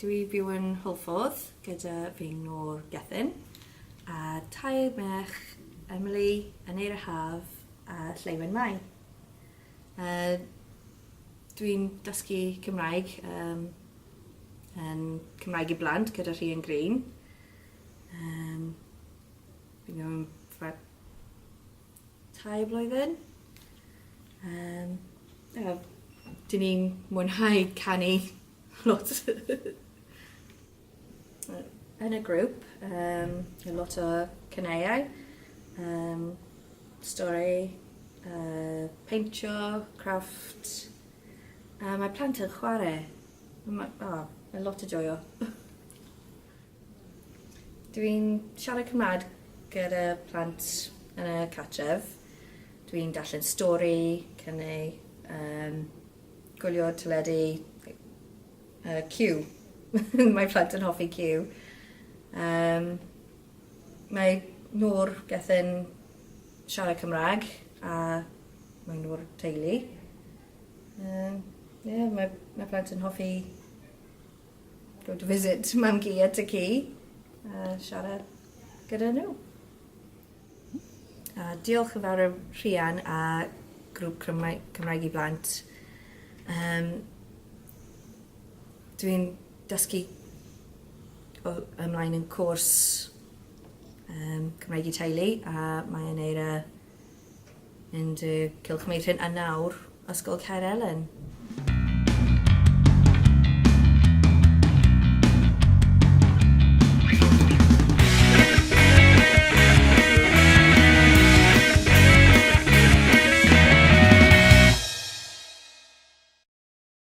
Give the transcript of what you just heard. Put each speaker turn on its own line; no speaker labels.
Dwi byw yn Hwlffordd gyda fy ngŵr Gethin a tair merch Emily, Aneira Haf a Lleuwen Mai. Yy dwi'n dysgu Cymraeg yym yn Cymraeg i Blant gyda Rhian Green. Yym fi'n mewn tair blwyddyn. Yym ie 'dyn ni'n mwynhau canu lot. Yn y grŵp yym ma' lot o caneuau yym stori yy peintio, crafft a mae plant yn chware. Ma' o ma' lot o joio. Dwi'n siarad Cymra'g gyda plant yn y cartref. Dwi'n darllen stori, canu, yym gwylio teledu, yy Cyw. Mae plant yn hoffi Cyw. Yym mae Noor Gethin siarad Cymra'g a mae Noor teulu. Yym ie mae mae plant yn hoffi go to visit mam-gu a tad-cu a siarad gyda nhw. A diolch yn fawr i Rhian a grŵp Cymraeg, Cymraeg i Blant. Um, dwi'n dysgu o, ymlaen yn cwrs um, Cymraeg i Teulu a mae yn eira mynd i Cylch Meithrin a nawr Ysgol Caer Elen.